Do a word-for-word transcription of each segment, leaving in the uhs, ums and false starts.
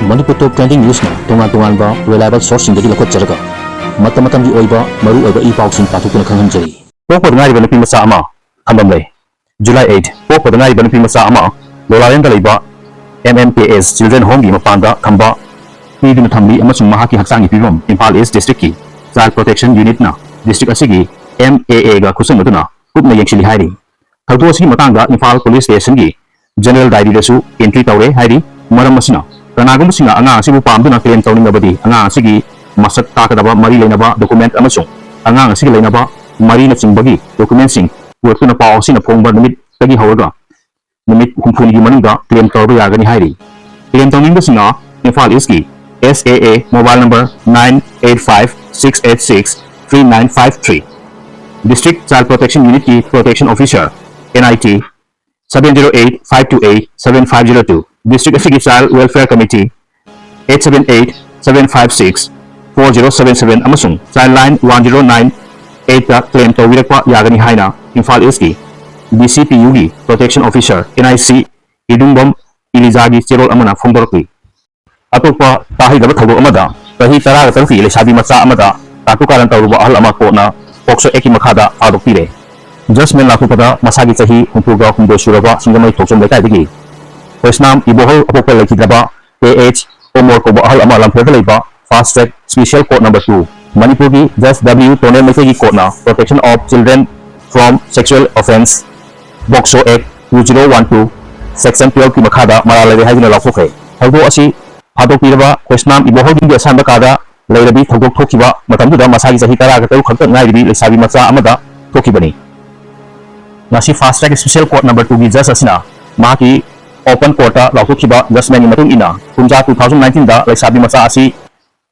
ꯃꯅꯤꯄꯨꯔ ꯇꯣꯞ trending ꯅ꯭ꯌꯨꯁꯅ ꯇꯣꯉꯥꯟ ꯇꯣꯉꯥꯟꯕ reliable ꯁꯣꯔꯁꯁꯤꯡꯗꯒꯤ ꯂꯧꯈꯠꯆꯔꯒ ꯃꯇꯝ ꯃꯇꯝꯒꯤ ꯑꯣꯏꯕ ꯃꯔꯨ ꯑꯣꯏꯕ ꯏ ꯄꯥꯎꯁꯤꯡ ꯄꯥꯊꯣꯛꯇꯨꯅ ꯈꯪꯍꯟꯖꯔꯤ꯫ ꯄꯣꯛꯄꯗ ꯉꯥꯏꯔꯤꯕ ꯅꯨꯄꯤ ꯃꯆꯥ ꯑꯃ ꯊꯝꯕꯝꯂꯩ꯫ July eight, ꯄꯣꯛꯄꯗ ꯉꯥꯏꯔꯤꯕ ꯅꯨꯄꯤ ꯃꯆꯥ ꯑꯃ ꯂꯣꯂꯥꯂꯦꯟꯗ ꯂꯩꯕ M M K S Children Homeꯒꯤ ꯃꯄꯥꯟꯗ ꯊꯝꯕ ꯄꯤꯗꯨꯅ ꯊꯝꯂꯤ ꯑꯃꯁꯨꯡ ꯃꯍꯥꯛꯀꯤ ꯍꯛꯆꯥꯡꯒꯤ ꯐꯤꯕꯝ ꯏꯝꯐꯥꯜ ꯏꯁ ꯗꯤꯁꯇ꯭ꯔꯤꯛꯀꯤ Child Protection Unitꯅ ꯗꯤꯁꯇ꯭ꯔꯤꯛ ꯑꯁꯤꯒꯤ M A Aꯒ ꯈꯨꯠꯁꯝꯅꯗꯨꯅ ꯀꯨꯞꯅ ꯌꯦꯡꯁꯤꯜꯂꯤ ꯍꯥꯏꯔꯤ꯫ ꯊꯧꯗꯣꯛ ꯑꯁꯤꯒꯤ ꯃꯇꯥꯡꯗ ꯏꯝꯐꯥꯜ ꯄꯨꯂꯤꯁ ꯁ꯭ꯇꯦꯁꯟꯒꯤ ꯖꯦꯅꯔꯦꯜ ꯗꯥꯏꯔꯤꯗꯁꯨ ꯑꯦꯟꯇ꯭ꯔꯤ ꯇꯧꯔꯦ ꯍꯥꯏꯔꯤ꯫ ꯃꯔꯝ ꯑꯁꯤꯅ ꯀꯅꯥꯒꯨꯝꯕꯁꯤꯡꯅ ꯑꯉꯥꯡ ꯑꯁꯤꯕꯨ ꯄꯥꯝꯗꯨꯅ ꯀ꯭ꯂꯦꯝ ꯇꯧꯅꯤꯡꯂꯕꯗꯤ ꯑꯉꯥꯡ ꯑꯁꯤꯒꯤ ꯃꯁꯛ ꯇꯥꯛꯀꯗꯕ ꯃꯔꯤ ꯂꯩꯅꯕ ꯗꯣꯀꯨꯃꯦꯟꯠ ꯑꯃꯁꯨꯡ ꯑꯉꯥꯡ ꯑꯁꯤꯒ ꯂꯩꯅꯕ ꯃꯔꯤꯅꯆꯤꯡꯕꯒꯤ ꯗꯣꯀꯨꯃꯦꯟꯠꯁꯤꯡ ꯄꯨꯔꯛꯇꯨꯅ ꯄꯥꯎ ꯑꯁꯤꯅ ꯐꯣꯡꯕ ꯅꯨꯃꯤꯠꯇꯒꯤ ꯍꯧꯔꯒ ꯅꯨꯃꯤꯠ ꯍꯨꯝꯐꯨꯅꯤꯒꯤ ꯃꯅꯨꯡꯗ ꯀ꯭ꯂꯦꯝ ꯇꯧꯔꯕ ꯌꯥꯒꯅꯤ ꯍꯥꯏꯔꯤ꯫ ꯀ꯭ꯂꯦꯝ ꯇꯧꯅꯤꯡꯕꯁꯤꯡꯅ ꯏꯝꯐꯥꯜ ꯏꯁꯀꯤ S A A mobile number nine eight five six eight six three nine five three, District Child Protection Unitꯀꯤ Protection Officer, N I T, seven zero eight five two eight seven five zero two, district ꯑꯁꯤꯒꯤ Child Welfare Committee, eight seven eight seven five six four zero seven seven ꯑꯃꯁꯨꯡ Childline one zero nine eightꯇ claim ꯇꯧꯕꯤꯔꯛꯄ ꯌꯥꯒꯅꯤ ꯍꯥꯏꯅ ꯏꯝꯐꯥꯜ ꯏꯁꯀꯤ D C P Uꯒꯤ Protection Officer, N I C, ꯏꯗꯨꯝꯕꯝ ꯏꯂꯤꯖꯥꯒꯤ ꯆꯦꯔꯣꯜ ꯑꯃꯅ ꯐꯣꯡꯗꯣꯔꯛꯂꯤ꯫ ꯑꯇꯣꯞꯄ ꯇꯥꯍꯩꯗꯕ ꯊꯧꯗꯣꯛ ꯑꯃꯗ ꯆꯍꯤ ꯇꯔꯥꯒ ꯇꯔꯨꯛꯀꯤ ꯂꯩꯁꯥꯕꯤ ꯃꯆꯥ ꯑꯃꯗ ꯇꯥꯇꯨ ꯀꯥꯔꯟ ꯇꯧꯔꯨꯕ ꯑꯍꯜ ꯑꯃ ꯀꯣꯔꯠꯅ ꯄꯣꯛꯁꯣ ꯑꯦꯛꯀꯤ ꯃꯈꯥꯗ ꯊꯥꯗꯣꯛꯄꯤꯔꯦ꯫ ꯖꯁꯃꯦꯟ ꯂꯥꯎꯊꯣꯛꯄꯗ ꯃꯁꯥꯒꯤ ꯆꯍꯤ ꯍꯨꯝꯐꯨꯒ ꯍꯨꯝꯗꯣꯏ ꯁꯨꯔꯕ ꯁꯤꯡꯖꯃꯩ ꯊꯣꯛꯆꯣꯝ ꯂꯩꯀꯥꯏꯗꯒꯤ ꯍꯣꯏꯁꯅꯥꯝ ꯏꯕꯣꯍꯜ ꯑꯄꯣꯛꯄ ꯂꯩꯈꯤꯗ꯭ꯔꯕ K H ꯑꯣꯃꯣꯔ ꯀꯧꯕ ꯑꯍꯜ ꯑꯃ ꯂꯝꯐꯦꯜꯗ ꯂꯩꯕ Fast Track Special Court Number two, ꯃꯅꯤꯄꯨꯔꯒꯤ Judge W ꯇꯣꯅꯦꯜ ꯃꯩꯇꯩꯒꯤ ꯀꯣꯔꯠꯅ Protection of Children from Sexual Offence, POCSO Act two zero one two, Section twelveꯀꯤ ꯃꯈꯥꯗ ꯃꯔꯥꯜ ꯂꯩꯔꯦ ꯍꯥꯏꯗꯨꯅ ꯂꯥꯎꯊꯣꯛꯈ꯭ꯔꯦ꯫ ꯊꯧꯗꯣꯛ ꯑꯁꯤ ꯐꯥꯗꯣꯛꯄꯤꯔꯕ ꯈꯣꯏꯁꯅꯥꯝ ꯏꯕꯣꯍꯜꯒꯤ ꯑꯁꯥꯟꯕ ꯀꯥꯗ ꯂꯩꯔꯕꯤ ꯊꯧꯗꯣꯛ ꯊꯣꯛꯈꯤꯕ ꯃꯇꯝꯗꯨꯗ ꯃꯁꯥꯒꯤ ꯆꯍꯤ ꯇꯔꯥꯒ ꯇꯔꯨꯛ ꯈꯛꯇ ꯉꯥꯏꯔꯤꯕꯤ ꯂꯩꯁꯥꯕꯤ ꯃꯆꯥ ꯑꯃꯗ ꯊꯣꯛꯈꯤꯕꯅꯤ꯫ ꯉꯁꯤ Fast Track Special Court Number twoꯒꯤ ꯖꯖ ꯑꯁꯤꯅ ꯃꯍꯥꯛꯀꯤ ꯑꯣꯄꯟ ꯀꯣꯔꯠꯇ ꯂꯥꯎꯊꯣꯛꯈꯤꯕ ꯖꯖꯃꯦꯟꯒꯤ ꯃꯇꯨꯡ ꯏꯟꯅ, ꯀꯨꯝꯖꯥ two thousand nineteenꯗ ꯂꯩꯁꯥꯕꯤ ꯃꯆꯥ ꯑꯁꯤ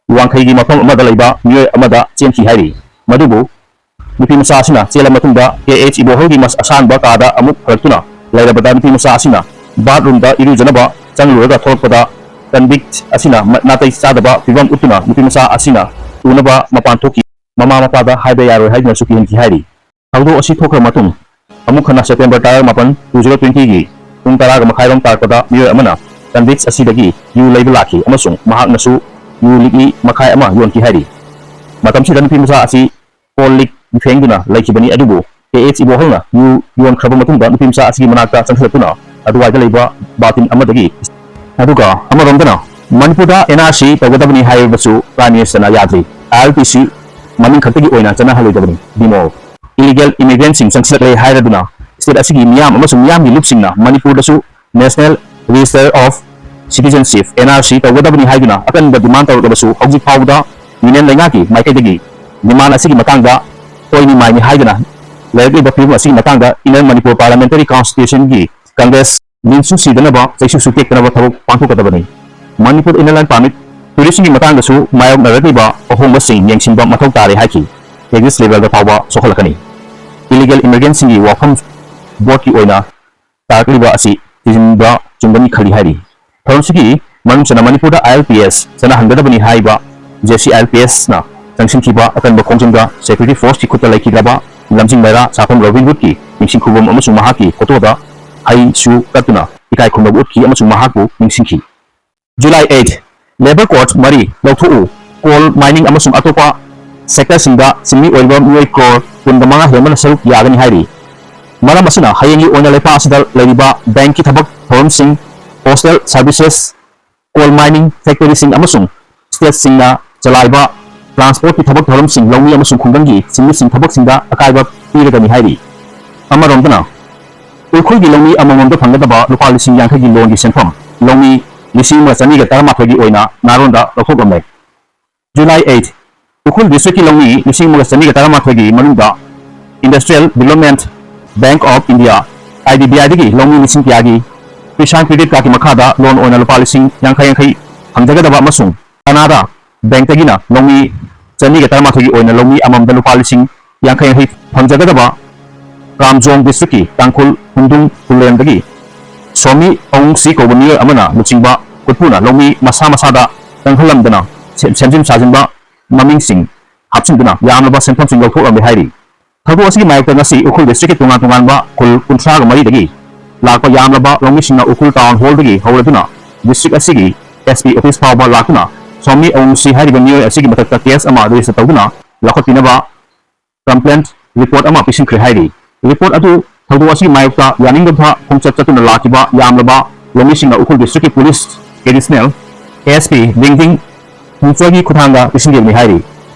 ꯋꯥꯡꯈꯩꯒꯤ ꯃꯐꯝ ꯑꯃꯗ ꯂꯩꯕ ꯃꯤꯑꯣꯏ ꯑꯃꯗ ꯆꯦꯟꯈꯤ ꯍꯥꯏꯔꯤ꯫ ꯃꯗꯨꯕꯨ ꯅꯨꯄꯤ ꯃꯆꯥ ꯑꯁꯤꯅ ꯆꯦꯜꯂ ꯃꯇꯨꯡꯗ K H ꯏꯕꯣꯍꯜꯒꯤ ꯃꯁ-, ꯑꯁꯥꯟꯕ ꯀꯥꯗ ꯑꯃꯨꯛ ꯍꯜꯂꯛꯇꯨꯅ ꯂꯩꯔꯕꯗ ꯅꯨꯄꯤ ꯃꯆꯥ ꯑꯁꯤꯅ ꯕꯥꯠꯔꯨꯝꯗ ꯏꯔꯨꯖꯅꯕ ꯆꯪꯂꯨꯔꯒ ꯊꯣꯛꯂꯛꯄꯗ ꯀꯟꯚꯤꯛ ꯑꯁꯤꯅ ꯃ-, ꯅꯥꯇꯩ ꯆꯥꯗꯕ ꯐꯤꯕꯝ ꯎꯠꯇꯨꯅ ꯅꯨꯄꯤ ꯃꯆꯥ ꯑꯁꯤꯅ ꯄꯨꯅꯕ ꯃꯄꯥꯟ ꯊꯣꯛꯈꯤ꯫ ꯃꯃꯥ ꯃꯄꯥꯗ ꯍꯥꯏꯕ ꯌꯥꯔꯣꯏ ꯍꯥꯏꯗꯨꯅꯁꯨ ꯀꯤꯍꯟꯈꯤ ꯍꯥꯏꯔꯤ꯫ ꯊꯧꯗꯣꯛ ꯑꯁꯤ ꯊꯣꯛꯈ꯭ꯔ ꯃꯇꯨꯡ ꯑꯃꯨꯛ ꯍꯟꯅ September ꯇꯔꯥꯃꯥꯄꯟ, two thousand twentyꯒꯤ ꯄꯨꯡ ꯇꯔꯥꯒ ꯃꯈꯥꯏꯔꯣꯝ ꯇꯥꯔꯛꯄꯗ ꯃꯤꯑꯣꯏ ꯑꯃꯅ ꯀꯟꯚꯤꯛꯁ ꯑꯁꯤꯗꯒꯤ ꯌꯨ ꯂꯩꯕ ꯂꯥꯛꯈꯤ ꯑꯃꯁꯨꯡ ꯃꯍꯥꯛꯅꯁꯨ ꯌꯨ ꯂꯤꯛꯂꯤ ꯃꯈꯥꯏ ꯑꯃ ꯌꯣꯟꯈꯤ ꯍꯥꯏꯔꯤ꯫ ꯃꯇꯝꯁꯤꯗ ꯅꯨꯄꯤ ꯃꯆꯥ ꯑꯁꯤ ꯀꯣꯜ ꯂꯤꯛ ꯐꯦꯡꯗꯨꯅ ꯂꯩꯈꯤꯕꯅꯤ, ꯑꯗꯨꯕꯨ ꯀꯦ ꯑꯦꯆ ꯏꯕꯣꯍꯜꯅ ꯌꯨ ꯌꯣꯟꯈ꯭ꯔꯕ ꯃꯇꯨꯡꯗ ꯅꯨꯄꯤ ꯃꯆꯥ ꯑꯁꯤꯒꯤ ꯃꯅꯥꯛꯇ ꯆꯪꯁꯤꯜꯂꯛꯇꯨꯅ ꯑꯗꯨꯋꯥꯏꯗ ꯂꯩꯕ ꯕꯥꯜꯇꯤꯟ ꯑꯃꯗꯒꯤ ꯑꯗꯨꯒ ꯑꯃꯔꯣꯝꯗꯅ ꯃꯅꯤꯄꯨꯔꯗ ꯑꯦꯟ ꯑꯥꯔ ꯁꯤ ꯇꯧꯒꯗꯕꯅꯤ ꯍꯥꯏꯔꯕꯁꯨ Prime Ministerꯅ ꯌꯥꯗ꯭ꯔꯤ꯫ ꯑꯥꯏ ꯑꯦꯜ ꯄꯤ ꯁꯤ ꯃꯃꯤꯡ ꯈꯛꯇꯒꯤ ꯑꯣꯏꯅ ꯆꯠꯅꯍꯜꯂꯣꯏꯗꯕꯅꯤ꯫ ꯗꯤꯃꯣꯜ ꯏꯂꯤꯒꯦꯜ ꯏꯃꯤꯒ꯭ꯔꯦꯟꯁꯤꯡ ꯆꯪꯁꯤꯜꯂꯛꯂꯦ ꯍꯥꯏꯔꯗꯨꯅ ꯁ꯭ꯇꯦꯠ ꯑꯁꯤꯒꯤ ꯃꯤꯌꯥꯝ ꯑꯃꯁꯨꯡ ꯃꯤꯌꯥꯝꯒꯤ ꯂꯨꯞꯁꯤꯡꯅ ꯃꯅꯤꯄꯨꯔꯗꯁꯨ National Register of Citizenship, N R C, ꯇꯧꯒꯗꯕꯅꯤ ꯍꯥꯏꯗꯨꯅ ꯑꯀꯟꯕ ꯗꯤꯃꯥꯟ ꯇꯧꯔꯛꯂꯕꯁꯨ ꯍꯧꯖꯤꯛ ꯐꯥꯎꯕꯗ ꯌꯨꯅꯤꯌꯟ ꯂꯩꯉꯥꯛꯀꯤ ꯃꯥꯏꯀꯩꯗꯒꯤ ꯗꯤꯃꯥꯟ ꯑꯁꯤꯒꯤ ꯃꯇꯥꯡꯗ ꯑꯣꯏꯅꯤ ꯃꯥꯏꯅꯤ ꯍꯥꯏꯗꯨꯅ ꯂꯩꯔꯛꯂꯤꯕ ꯐꯤꯕꯝ ꯑꯁꯤꯒꯤ ꯃꯇꯥꯡꯗ Inner Manipur Parliamentary Constitutionꯒꯤ ꯀꯪꯒ꯭ꯔꯦꯁ ꯂꯤꯟꯁꯨ ꯁꯤꯗꯅꯕ ꯆꯩꯁꯨꯁꯨ ꯇꯦꯛꯇꯅꯕ ꯊꯕꯛ ꯄꯥꯡꯊꯣꯛꯀꯗꯕꯅꯤ꯫ ꯃꯅꯤꯄꯨꯔ Inner Line Permit ꯇꯨꯔꯤꯁꯁꯤꯡꯒꯤ ꯃꯇꯥꯡꯗꯁꯨ ꯃꯥꯌꯣꯛꯅꯔꯛꯂꯤꯕ ꯑꯍꯣꯡꯕꯁꯤꯡ ꯌꯦꯡꯁꯤꯟꯕ ꯃꯊꯧ ꯇꯥꯔꯦ ꯍꯥꯏꯈꯤ꯫ ꯑꯦꯛꯖꯤꯁ ꯂꯦꯚꯦꯜꯗ ꯐꯥꯎꯕ ꯁꯣꯛꯍꯜꯂꯛꯀꯅꯤ꯫ ꯏꯂꯤꯒꯦꯜ ꯏꯃꯤꯒ꯭ꯔꯦꯟꯁꯤꯡꯒꯤ ꯋꯥꯐꯝ ꯕꯣꯔꯗꯀꯤ ꯑꯣꯏꯅ ꯇꯥꯔꯛꯂꯤꯕ ꯑꯁꯤ ꯊꯤꯖꯤꯟꯕ ꯆꯨꯝꯒꯅꯤ ꯈꯜꯂꯤ ꯍꯥꯏꯔꯤ꯫ ꯊꯧꯔꯝꯁꯤꯒꯤ ꯃꯅꯨꯡ ꯆꯟꯅ ꯃꯅꯤꯄꯨꯔꯗ ꯑꯥꯏ ꯑꯦꯜ ꯄꯤ ꯑꯦꯁ ꯆꯠꯅꯍꯟꯒꯗꯕꯅꯤ ꯍꯥꯏꯕ J C I L P ꯑꯦꯁꯅ ꯆꯪꯁꯤꯟꯈꯤꯕ ꯑꯀꯟꯕ ꯈꯣꯡꯖꯪꯗ ꯁꯦꯀ꯭ꯌꯨꯔꯤꯇꯤ ꯐꯣꯔꯁꯀꯤ ꯈꯨꯠꯇ ꯂꯩꯈꯤꯗ꯭ꯔꯕ ꯂꯝꯖꯤꯡ ꯂꯩꯔꯥ ꯁꯥꯐꯝ ꯔꯣꯕꯤꯟ ꯍꯨꯗꯀꯤ ꯅꯤꯡꯁꯤꯡ ꯈꯨꯕꯝ ꯑꯃꯁꯨꯡ ꯃꯍꯥꯛꯀꯤ ꯐꯣꯇꯣꯗ ꯍꯩꯁꯨ ꯀꯠꯇꯨꯅ ꯏꯀꯥꯏ ꯈꯨꯝꯅꯕ ꯎꯠꯈꯤ ꯑꯃꯁꯨꯡ ꯃꯍꯥꯛꯄꯨ ꯅꯤꯡꯁꯤꯡꯈꯤ꯫ July eight, Labour Code ꯃꯔꯤ ꯂꯧꯊꯣꯛꯎ, coal mining ꯑꯃꯁꯨꯡ ꯑꯇꯣꯞꯄ ꯁꯦꯛꯇꯔꯁꯤꯡꯗ ꯁꯤꯟꯃꯤ ꯑꯣꯏꯔꯤꯕ ꯃꯤꯑꯣꯏ ꯀ꯭ꯔꯣꯔ ꯀꯨꯟꯒ ꯃꯉꯥ ꯍꯦꯟꯕꯅ ꯁꯔꯨꯛ ꯌꯥꯒꯅꯤ ꯍꯥꯏꯔꯤ꯫ ꯃꯔꯝ ꯑꯁꯤꯅ ꯍꯌꯦꯡꯒꯤ ꯑꯣꯏꯅ ꯂꯩꯄꯥꯛ ꯑꯁꯤꯗ ꯂꯩꯔꯤꯕ ꯕꯦꯡꯛꯀꯤ ꯊꯕꯛ ꯊꯧꯔꯝꯁꯤꯡ, postal services, coal mining factoryꯁꯤꯡ ꯑꯃꯁꯨꯡ ꯁ꯭ꯇꯦꯠꯁꯤꯡꯅ ꯆꯂꯥꯏꯕ ꯇ꯭ꯔꯥꯟꯁꯄꯣꯔꯠꯀꯤ ꯊꯕꯛ ꯊꯧꯔꯝꯁꯤꯡ, ꯂꯧꯃꯤ ꯑꯃꯁꯨꯡ ꯈꯨꯡꯒꯪꯒꯤ ꯁꯤꯟꯃꯤꯁꯤꯡ ꯊꯕꯛꯁꯤꯡꯗ ꯑꯀꯥꯏꯕ ꯄꯤꯔꯒꯅꯤ ꯍꯥꯏꯔꯤ꯫ ꯑꯃꯔꯣꯝꯗꯅ, ꯎꯈ꯭ꯔꯨꯜꯒꯤ ꯂꯧꯃꯤ ꯑꯃꯃꯝꯗ ꯐꯪꯒꯗꯕ ꯂꯨꯄꯥ ꯂꯤꯁꯤꯡ ꯌꯥꯡꯈꯩꯒꯤ ꯂꯣꯟꯒꯤ ꯁꯦꯟꯐꯝ ꯂꯧꯃꯤ ꯂꯤꯁꯤꯡ ꯑꯃꯒ ꯆꯅꯤꯒ ꯇꯔꯥꯃꯥꯊꯣꯏꯒꯤ ꯑꯣꯏꯅ ꯅꯥꯔꯣꯟꯗ ꯂꯧꯊꯣꯛꯂꯝꯂꯦ꯫ July eight, ꯎꯈ꯭ꯔꯨꯜ ꯗꯤꯁꯇ꯭ꯔꯤꯛꯀꯤ ꯂꯧꯃꯤ ꯂꯤꯁꯤꯡ ꯑꯃꯒ ꯆꯅꯤꯒ ꯇꯔꯥꯃꯥꯊꯣꯏꯒꯤ ꯃꯅꯨꯡꯗ Industrial Development Bank of India, I D B Iꯗꯒꯤ ꯂꯧꯃꯤ ꯂꯤꯁꯤꯡ ꯀꯌꯥꯒꯤ ꯀꯤꯁꯥꯟ ꯀ꯭ꯔꯦꯗꯤꯠ ꯀꯥꯔꯗꯀꯤ ꯃꯈꯥꯗ ꯂꯣꯟ ꯑꯣꯏꯅ ꯂꯨꯄꯥ ꯂꯤꯁꯤꯡ ꯌꯥꯡꯈꯩ ꯌꯥꯡꯈꯩ ꯐꯪꯖꯒꯗꯕ ꯑꯃꯁꯨꯡ ꯀꯅꯥꯗꯥ ꯕꯦꯡꯛꯇꯒꯤꯅ ꯂꯧꯃꯤ ꯆꯅꯤꯒ ꯇꯔꯥꯃꯥꯊꯣꯏꯒꯤ ꯑꯣꯏꯅ ꯂꯧꯃꯤ ꯑꯃꯃꯝꯗ ꯂꯨꯄꯥ ꯂꯤꯁꯤꯡ ꯌꯥꯡꯈꯩ ꯌꯥꯡꯈꯩ ꯐꯪꯖꯒꯗꯕ ꯀꯥꯝꯖꯣꯡ ꯗꯤꯁꯇ꯭ꯔꯤꯛꯀꯤ ꯇꯥꯡꯈꯨꯜ ꯍꯨꯝꯗꯨꯡ ꯈꯨꯜꯂꯦꯟꯗꯒꯤ ꯁꯣꯃꯤ ꯑꯋꯨꯡꯁꯤ ꯀꯧꯕ ꯃꯤꯑꯣꯏ ꯑꯃꯅ ꯂꯨꯆꯤꯡꯕ ꯈꯨꯠꯄꯨꯅ ꯂꯧꯃꯤ ꯃꯁꯥ ꯃꯁꯥꯗ ꯆꯪꯍꯜꯂꯝꯗꯅ ꯁꯦꯝ-, ꯁꯦꯝꯖꯤꯟ ꯁꯥꯖꯤꯟꯕ ꯃꯃꯤꯡꯁꯤꯡ ꯍꯥꯞꯆꯤꯟꯗꯨꯅ ꯌꯥꯝꯂꯕ ꯁꯦꯟꯐꯝꯁꯤꯡ ꯂꯧꯊꯣꯛꯂꯝꯃꯤ ꯍꯥꯏꯔꯤ꯫ ꯊꯧꯗꯣꯛ ꯑꯁꯤꯒꯤ ꯃꯥꯌꯣꯛꯇ ꯉꯁꯤ ꯎꯈ꯭ꯔꯨꯜ ꯗꯤꯁꯇ꯭ꯔꯤꯛꯀꯤ ꯇꯣꯉꯥꯟ ꯇꯣꯉꯥꯟꯕ ꯈꯨꯜ ꯀꯨꯟꯊ꯭ꯔꯥꯒ ꯃꯔꯤꯗꯒꯤ ꯂꯥꯛꯄ ꯌꯥꯝꯂꯕ ꯂꯧꯃꯤꯁꯤꯡꯅ ꯎꯈ꯭ꯔꯨꯜ ꯇꯥꯎꯟ ꯍꯣꯜꯗꯒꯤ ꯍꯧꯔꯗꯨꯅ ꯗꯤꯁꯇ꯭ꯔꯤꯛ ꯑꯁꯤꯒꯤ ꯑꯦꯁ ꯄꯤ ꯑꯣꯐꯤꯁ ꯐꯥꯎꯕ ꯂꯥꯛꯇꯨꯅ ꯁ꯭ꯋꯥꯃꯤ ꯑꯍꯨꯝꯁꯤ ꯍꯥꯏꯔꯤꯕ ꯃꯤꯑꯣꯏ ꯑꯁꯤꯒꯤ ꯃꯊꯛꯇ ꯀꯦꯁ ꯑꯃ ꯔꯦꯖꯤꯁꯇꯔ ꯇꯧꯗꯨꯅ ꯂꯧꯈꯠꯄꯤꯅꯕ ꯀꯝꯄ꯭ꯂꯦꯟ ꯔꯤꯄꯣꯔꯠ ꯑꯃ ꯄꯤꯁꯤꯟꯈ꯭ꯔꯦ ꯍꯥꯏꯔꯤ꯫ ꯔꯤꯄꯣꯔꯠ ꯑꯗꯨ ꯊꯧꯗꯣꯛ ꯑꯁꯤꯒꯤ ꯃꯥꯌꯣꯛꯇ ꯌꯥꯅꯤꯡꯗꯕ ꯈꯣꯡꯆꯠ ꯆꯠꯇꯨꯅ ꯂꯥꯛꯈꯤꯕ ꯌꯥꯝꯂꯕ ꯂꯧꯃꯤꯁꯤꯡꯅ ꯎꯈ꯭ꯔꯨꯜ ꯗꯤꯁꯇ꯭ꯔꯤꯛꯀꯤ ꯄꯨꯂꯤꯁ ꯑꯦꯗꯤꯁꯅꯦꯜ ꯑꯦꯁ ꯄꯤ ꯕꯤꯡꯗꯤꯡ ꯍꯨꯡꯆꯣꯏꯒꯤ ꯈꯨꯠꯊꯥꯡꯗ ꯄꯤꯁꯤꯟꯈꯤꯕꯅꯤ ꯍꯥꯏꯔꯤ꯫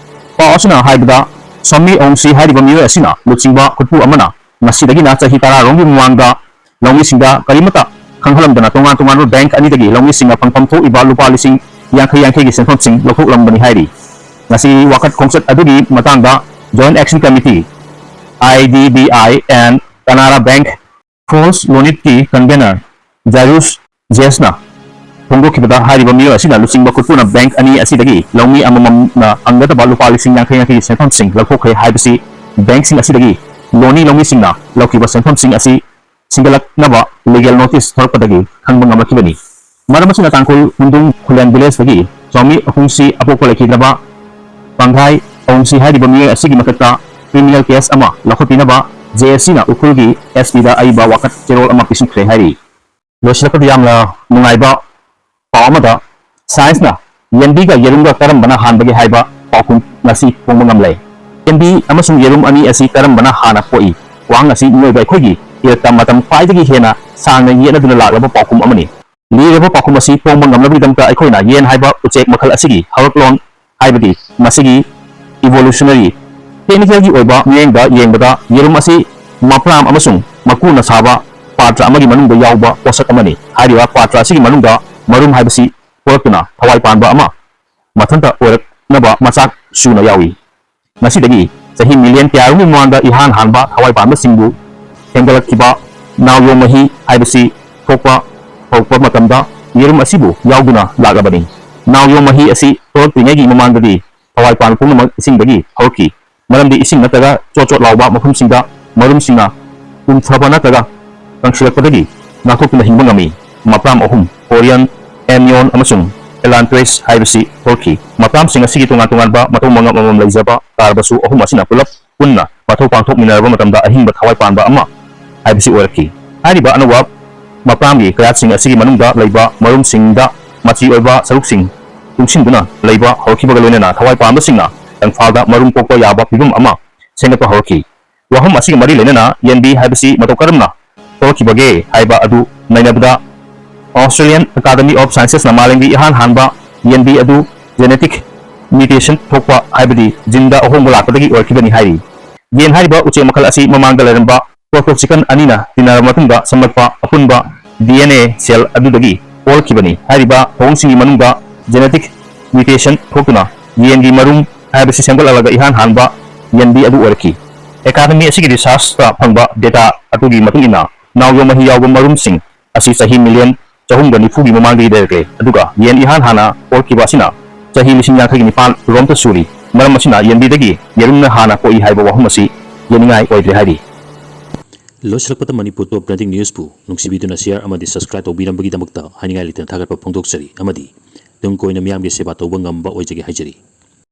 ꯄꯥꯎ ꯑꯁꯤꯅ ꯍꯥꯏꯕꯗ, ꯁ꯭ꯋꯥꯃꯤ ꯑꯍꯨꯝꯁꯤ ꯍꯥꯏꯔꯤꯕ ꯃꯤꯑꯣꯏ ꯑꯁꯤꯅ ꯂꯨꯆꯤꯡꯕ ꯈꯨꯠꯄꯨ ꯑꯃꯅ ꯉꯁꯤꯗꯒꯤꯅ ꯆꯍꯤ ꯇꯔꯥꯔꯣꯝꯒꯤ ꯃꯃꯥꯡꯗ ꯂꯧꯃꯤꯁꯤꯡꯗ ꯀꯔꯤꯃꯠꯇ ꯈꯪꯍꯜꯂꯝꯗꯅ ꯇꯣꯉꯥꯟ ꯇꯣꯉꯥꯟꯕ ꯕꯦꯡꯛ ꯑꯅꯤꯗꯒꯤ ꯂꯧꯃꯤꯁꯤꯡꯅ ꯐꯪꯐꯝ ꯊꯣꯛꯏꯕ ꯂꯨꯄꯥ ꯂꯤꯁꯤꯡ ꯌꯥꯡꯈꯩ ꯌꯥꯡꯈꯩꯒꯤ ꯁꯦꯟꯐꯝꯁꯤꯡ ꯂꯧꯊꯣꯛꯂꯝꯕꯅꯤ ꯍꯥꯏꯔꯤ꯫ ꯉꯁꯤꯒꯤ ꯋꯥꯀꯠ ꯈꯣꯡꯆꯠ ꯑꯗꯨꯒꯤ ꯃꯇꯥꯡꯗ Joint Action Committee, I D B I and Canara Bank False Loanitꯀꯤ convener ꯖꯥꯏꯔꯨꯁ ꯖꯦꯁꯅ ꯐꯣꯡꯗꯣꯛꯈꯤꯕꯗ, ꯍꯥꯏꯔꯤꯕ ꯃꯤꯑꯣꯏ ꯑꯁꯤꯅ ꯂꯨꯆꯤꯡꯕ ꯈꯨꯠꯄꯨꯅ ꯕꯦꯡꯛ ꯑꯅꯤ ꯑꯁꯤꯗꯒꯤ ꯂꯧꯃꯤ ꯑꯃꯃꯝꯅ ꯐꯪꯒꯗꯕ ꯂꯨꯄꯥ ꯂꯤꯁꯤꯡ ꯌꯥꯡꯈꯩ ꯌꯥꯡꯈꯩꯒꯤ ꯁꯦꯟꯐꯝꯁꯤꯡ ꯂꯧꯊꯣꯛꯈ꯭ꯔꯦ ꯍꯥꯏꯕꯁꯤ ꯕꯦꯡꯛꯁꯤꯡ ꯑꯁꯤꯗꯒꯤ ꯂꯣꯅꯤ ꯂꯧꯃꯤꯁꯤꯡꯅ ꯂꯧꯈꯤꯕ ꯁꯦꯟꯐꯝꯁꯤꯡ ꯑꯁꯤ ꯁꯤꯡꯒꯠꯂꯛꯅꯕ ꯂꯤꯒꯦꯜ ꯅꯣꯇꯤꯁ ꯊꯣꯔꯛꯄꯗꯒꯤ ꯈꯪꯕ ꯉꯝꯂꯛꯈꯤꯕꯅꯤ꯫ ꯃꯔꯝ ꯑꯁꯤꯅ ꯇꯥꯡꯈꯨꯜ ꯍꯨꯟꯗꯨꯡ ꯈꯨꯂꯦꯟ ꯚꯤꯂꯦꯖꯇꯒꯤ ꯆꯥꯎꯃꯤ ꯑꯍꯨꯝꯁꯤ ꯑꯄꯣꯛꯄ ꯂꯩꯈꯤꯗ꯭ꯔꯕ ꯄꯥꯡꯒꯥꯏ ꯑꯍꯨꯝꯁꯤ ꯍꯥꯏꯔꯤꯕ ꯃꯤꯑꯣꯏ ꯑꯁꯤꯒꯤ ꯃꯊꯛꯇ ꯀ꯭ꯔꯤꯃꯤꯅꯦꯜ ꯀꯦꯁ ꯑꯃ ꯂꯧꯈꯠꯄꯤꯅꯕ ꯖꯦ ꯑꯦꯁ ꯁꯤꯅ ꯎꯈ꯭ꯔꯨꯜꯒꯤ ꯑꯦꯁ ꯄꯤꯗ ꯑꯏꯕ ꯋꯥꯀꯠ ꯆꯦꯔꯣꯜ ꯑꯃ ꯄꯤꯁꯤꯟꯈ꯭ꯔꯦ ꯍꯥꯏꯔꯤ꯫ ꯂꯣꯏꯁꯤꯜꯂꯛꯄꯗ ꯌꯥꯝꯅ ꯅꯨꯡꯉꯥꯏꯕ ꯄꯥꯎ ꯑꯃꯗ, ꯁꯥꯏꯟꯁꯅ ꯌꯦꯟꯕꯤꯒ ꯌꯦꯔꯨꯝꯒ ꯀꯔꯝꯕꯅ ꯍꯥꯟꯕꯒꯦ ꯍꯥꯏꯕ ꯄꯥꯎꯈꯨꯝ ꯉꯁꯤ ꯐꯣꯡꯕ ꯉꯝꯂꯦ꯫ ꯌꯦꯟꯕꯤ ꯑꯃꯁꯨꯡ ꯌꯦꯔꯨꯝ ꯑꯅꯤ ꯑꯁꯤ ꯀꯔꯝꯕꯅ ꯍꯥꯟꯅ ꯄꯣꯛꯏ? ꯋꯥꯍꯪ ꯑꯁꯤ ꯃꯤꯑꯣꯏꯕ ꯑꯩꯈꯣꯏꯒꯤ ꯏꯔꯛꯇ ꯃꯇꯝ ꯈ꯭ꯋꯥꯏꯗꯒꯤ ꯍꯦꯟꯅ ꯁꯥꯡꯅ ꯌꯦꯠꯅꯗꯨꯅ ꯂꯥꯛꯂꯕ ꯄꯥꯎꯈꯨꯝ ꯑꯃꯅꯤ꯫ ꯂꯤꯔꯕ ꯄꯥꯎꯈꯨꯝ ꯑꯁꯤ ꯐꯣꯡꯕ ꯉꯝꯅꯕꯒꯤꯗꯃꯛꯇ ꯑꯩꯈꯣꯏꯅ ꯌꯦꯟ ꯍꯥꯏꯕ ꯎꯆꯦꯛ ꯃꯈꯜ ꯑꯁꯤꯒꯤ ꯍꯧꯔꯛꯂꯣꯟ, ꯍꯥꯏꯕꯗꯤ ꯃꯁꯤꯒꯤ ꯏꯚꯣꯂꯨꯁꯅꯔꯤ ꯇꯦꯛꯅꯤꯀꯦꯜꯒꯤ ꯑꯣꯏꯕ ꯃꯤꯠꯌꯦꯡꯗ ꯌꯦꯡꯕꯗ, ꯌꯦꯔꯨꯝ ꯑꯁꯤ ꯃꯄ꯭ꯔꯥꯝ ꯑꯃꯁꯨꯡ ꯃꯀꯨꯅ ꯁꯥꯕ ꯄꯥꯇ꯭ꯔ ꯑꯃꯒꯤ ꯃꯅꯨꯡꯗ ꯌꯥꯎꯕ ꯄꯣꯠꯁꯛ ꯑꯃꯅꯤ꯫ ꯍꯥꯏꯔꯤꯕ ꯄꯥꯇ꯭ꯔ ꯑꯁꯤꯒꯤ ꯃꯅꯨꯡꯗ ꯃꯔꯨꯝ ꯍꯥꯏꯕꯁꯤ ꯊꯣꯛꯂꯛꯇꯨꯅ ꯊꯋꯥꯏ ꯄꯥꯟꯕ ꯑꯃ ꯃꯊꯟꯇ ꯑꯣꯏꯔꯛꯅꯕ ꯃꯆꯥꯛ ꯁꯨꯅ ꯌꯥꯎꯏ꯫ ꯉꯁꯤꯗꯒꯤ ꯆꯍꯤ ꯃꯤꯂꯤꯌꯟ ꯀꯌꯥꯔꯣꯝꯒꯤ ꯃꯃꯥꯡꯗ ꯏꯍꯥꯟ ꯍꯥꯟꯕ ꯊꯋꯥꯏ ꯄꯥꯟꯕꯁꯤꯡꯕꯨ ꯍꯦꯟꯒꯠꯂꯛꯈꯤꯕ ꯅꯥꯎꯌꯣ ꯃꯍꯤ ꯍꯥꯏꯕꯁꯤ ꯊꯣꯛꯄ ꯍꯧꯔꯛꯄ ꯃꯇꯝꯗ, ꯌꯦꯔꯨꯝ ꯑꯁꯤꯕꯨ ꯌꯥꯎꯗꯨꯅ ꯂꯥꯛꯂꯕꯅꯤ꯫ ꯅꯥꯎꯌꯣ ꯃꯍꯤ ꯑꯁꯤ ꯊꯣꯛꯂꯛꯇ꯭ꯔꯤꯉꯩꯒꯤ ꯃꯃꯥꯡꯗꯗꯤ ꯊꯋꯥꯏ ꯄꯥꯟꯕ ꯄꯨꯝꯅꯃꯛ ꯏꯁꯤꯡꯗꯒꯤ ꯍꯧꯔꯛꯈꯤ꯫ ꯃꯔꯝꯗꯤ ꯏꯁꯤꯡ ꯅꯠꯇ꯭ꯔꯒ ꯆꯣꯠ ꯆꯣꯠ ꯂꯥꯎꯕ ꯃꯐꯝꯁꯤꯡꯗ ꯃꯔꯨꯝꯁꯤꯡꯅ ꯄꯨꯝꯊꯕ ꯅꯠꯇ꯭ꯔꯒ ꯀꯪꯁꯤꯜꯂꯛꯄꯗꯒꯤ ꯉꯥꯛꯊꯣꯛꯇꯨꯅ ꯍꯤꯡꯕ ꯉꯝꯃꯤ꯫ ꯃꯄ꯭ꯔꯥꯝ ꯑꯍꯨꯝ, ꯀꯣꯔꯤꯌꯟ, ꯑꯦꯃꯤꯌꯣꯟ ꯑꯃꯁꯨꯡ ꯑꯦꯂꯥꯟꯇ꯭ꯔꯦꯁ ꯍꯥꯏꯕꯁꯤ ꯊꯣꯛꯈꯤ꯫ ꯃꯄ꯭ꯔꯥꯝꯁꯤꯡ ꯑꯁꯤꯒꯤ ꯇꯣꯉꯥꯟ ꯇꯣꯉꯥꯟꯕ ꯃꯊꯧ ꯃꯉꯝ ꯑꯃꯃꯝ ꯂꯩꯖꯕ ꯇꯥꯔꯕꯁꯨ, ꯑꯍꯨꯝ ꯑꯁꯤꯅ ꯄꯨꯂꯞ ꯄꯨꯟꯅ ꯃꯊꯧ ꯄꯥꯡꯊꯣꯛꯃꯤꯟꯅꯔꯕ ꯃꯇꯝꯗ ꯑꯍꯤꯡꯕ ꯊꯋꯥꯏ ꯄꯥꯟꯕ ꯑꯃ ꯍꯥꯏꯕꯁꯤ ꯑꯣꯏꯔꯛꯈꯤ꯫ ꯍꯥꯏꯔꯤꯕ ꯑꯅꯧꯕ ꯃꯄꯥꯝꯒꯤ ꯀꯌꯥꯠꯁꯤꯡ ꯑꯁꯤꯒꯤ ꯃꯅꯨꯡꯗ ꯂꯩꯕ ꯃꯔꯨꯝꯁꯤꯡꯗ ꯃꯆꯤ ꯑꯣꯏꯕ ꯁꯔꯨꯛꯁꯤꯡ ꯇꯨꯡꯁꯤꯟꯗꯨꯅ ꯂꯩꯕ ꯍꯧꯔꯛꯈꯤꯕꯒ ꯂꯣꯏꯅꯅ ꯊꯋꯥꯏ ꯄꯥꯟꯕꯁꯤꯡꯅ ꯀꯪꯐꯥꯜꯗ ꯃꯔꯨꯝ ꯀꯣꯛꯄ ꯌꯥꯕ ꯐꯤꯕꯝ ꯑꯃ ꯁꯦꯝꯒꯠꯄ ꯍꯧꯔꯛꯈꯤ꯫ ꯋꯥꯐꯝ ꯑꯁꯤꯒ ꯃꯔꯤ ꯂꯩꯅꯅ ꯌꯦꯟꯕꯤ ꯍꯥꯏꯕꯁꯤ ꯃꯇꯧ ꯀꯔꯝꯅ ꯊꯣꯛꯂꯛꯈꯤꯕꯒꯦ ꯍꯥꯏꯕ ꯑꯗꯨ ꯅꯩꯅꯕꯗ, Australian Academy of Sciences ꯅ ꯃꯥꯂꯦꯝꯒꯤ ꯏꯍꯥꯟ ꯍꯥꯟꯕ ꯌꯦꯟꯕꯤ ꯑꯗꯨ genetic mutation ꯊꯣꯛꯄ, ꯍꯥꯏꯕꯗꯤ gene ꯗ ꯑꯍꯣꯡꯕ ꯂꯥꯛꯄꯗꯒꯤ ꯑꯣꯏꯔꯛꯈꯤꯕꯅꯤ ꯍꯥꯏꯔꯤ꯫ ꯌꯦꯟ ꯍꯥꯏꯔꯤꯕ ꯎꯆꯦꯛ ꯃꯈꯜ ꯑꯁꯤ ꯃꯃꯥꯡꯗ ꯂꯩꯔꯝꯕ Crocochicken ꯑꯅꯤꯅ ꯇꯤꯟꯅꯔꯕ ꯃꯇꯨꯡꯗ ꯁꯦꯝꯂꯛꯄ ꯑꯄꯨꯟꯕ D N A cell ꯑꯗꯨꯗꯒꯤ ꯄꯣꯛꯂꯛꯈꯤꯕꯅꯤ꯫ ꯍꯥꯏꯔꯤꯕ ꯊꯧꯑꯣꯡꯁꯤꯡꯒꯤ ꯃꯅꯨꯡꯗ genetic mutation ꯊꯣꯛꯇꯨꯅ ꯌꯦꯟꯒꯤ ꯃꯔꯨꯝ ꯍꯥꯏꯕꯁꯤ ꯁꯦꯝꯒꯠꯂꯛꯂꯒ ꯏꯍꯥꯟ ꯍꯥꯟꯕ ꯌꯦꯟꯕꯤ ꯑꯗꯨ ꯑꯣꯏꯔꯛꯈꯤ꯫ Academy ꯑꯁꯤꯒꯤ research ꯇ ꯐꯪꯕ data ꯑꯗꯨꯒꯤ ꯃꯇꯨꯡ ꯏꯟꯅ, ꯅꯥꯎꯌꯣ ꯃꯍꯤ ꯌꯥꯎꯕ ꯃꯔꯨꯝꯁꯤꯡ ꯑꯁꯤ ꯆꯍꯤ million ꯆꯍꯨꯝꯒ ꯅꯤꯐꯨꯒꯤ ꯃꯃꯥꯡꯗꯒꯤ ꯂꯩꯔꯛꯂꯦ, ꯑꯗꯨꯒ ꯌꯦꯟ ꯏꯍꯥꯟ ꯍꯥꯟꯅ ꯄꯣꯛꯈꯤꯕ ꯑꯁꯤꯅ ꯆꯍꯤ ꯂꯤꯁꯤꯡ ꯌꯥꯡꯈꯩꯒ ꯅꯤꯄꯥꯟ ꯔꯣꯝꯇ ꯁꯨꯔꯤ꯫ ꯃꯔꯝ ꯑꯁꯤꯅ ꯌꯦꯟꯕꯤꯗꯒꯤ ꯌꯦꯔꯨꯝꯅ ꯍꯥꯟꯅ ꯄꯣꯛꯏ ꯍꯥꯏꯕ ꯋꯥꯐꯝ ꯑꯁꯤ ꯌꯦꯡꯅꯤꯡꯉꯥꯏ ꯑꯣꯏꯗ꯭ꯔꯦ ꯍꯥꯏꯔꯤ꯫ ꯂꯣꯏꯁꯤꯜꯂꯛꯄꯗ ꯃꯅꯤꯄꯨꯔ Top Trending News ꯄꯨ ꯅꯨꯡꯁꯤꯕꯤꯗꯨꯅ share ꯑꯃꯗꯤ subscribe ꯇꯧꯕꯤꯔꯝꯕꯒꯤꯗꯃꯛꯇ ꯍꯥꯏꯅꯤꯡꯉꯥꯏ ꯂꯩꯇꯅ ꯊꯥꯒꯠꯄ ꯐꯣꯡꯗꯣꯛꯆꯔꯤ ꯑꯃꯗꯤ ꯇꯨꯡ ꯀꯣꯏꯅ ꯃꯤꯌꯥꯝꯒꯤ ꯁꯦꯕꯥ ꯇꯧꯕ ꯉꯝꯕ ꯑꯣꯏꯖꯒꯦ ꯍꯥꯏꯖꯔꯤ꯫